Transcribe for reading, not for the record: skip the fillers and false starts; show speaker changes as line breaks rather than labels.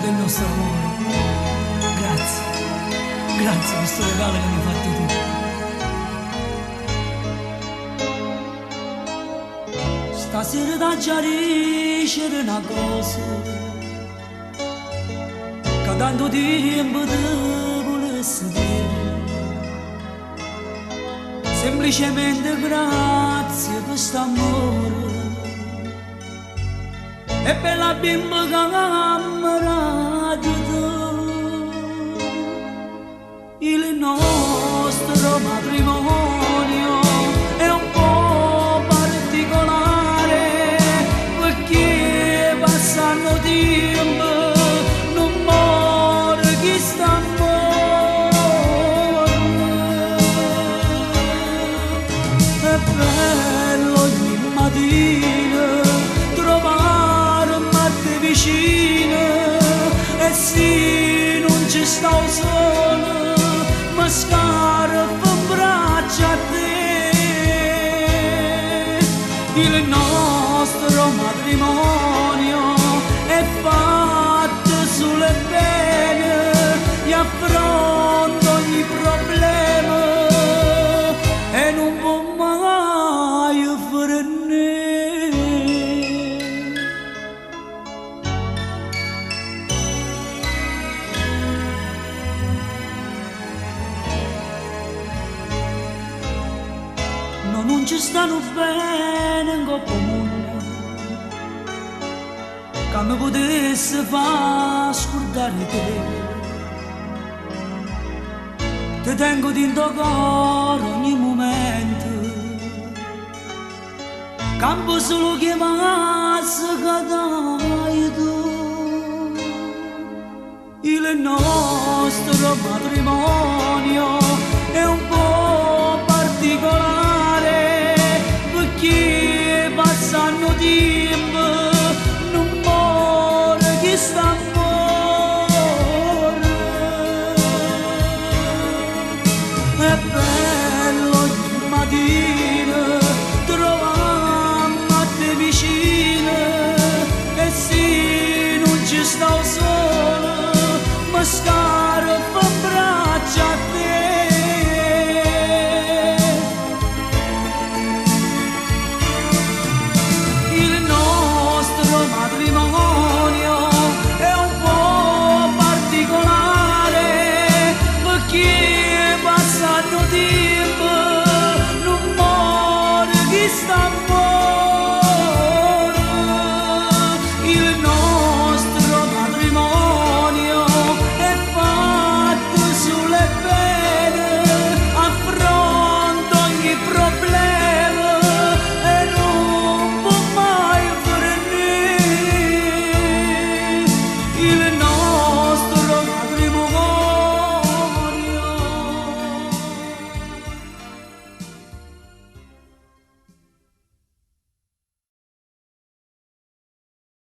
del nostro amore. Grazie, grazie per questo regalo che mi hai fatto tu. Stasera t'aggia dicere una cosa che tanto tempo te volessi dire. Semplicemente grazie per st'amore e per la bimba che mi dato tu. Il nostro matrimonio è un po' particolare perché passando tempo non muore chi sta amore. È bello ogni mattina trovarmi a te vicino e se non ci sta solo mi scarpa in braccio a te. Il nostro matrimonio è fatto sulle bene e affronta ogni problema e non può mai frenare. No, non ci stanno bene in coppa mondo che mi potesse far scordare te. Ti tengo dentro cuore ogni momento, campo solo che che dai tu. Il nostro matrimonio è un po' particolare perché passando tempo non muore chi sta amore. È bello ogni mattina trovarmi a te vicino e se non ci sta solo mi scarpa in braccio a te. Il nostro matrimonio è un po' particolare perché passando tempo non muore chi sta amore.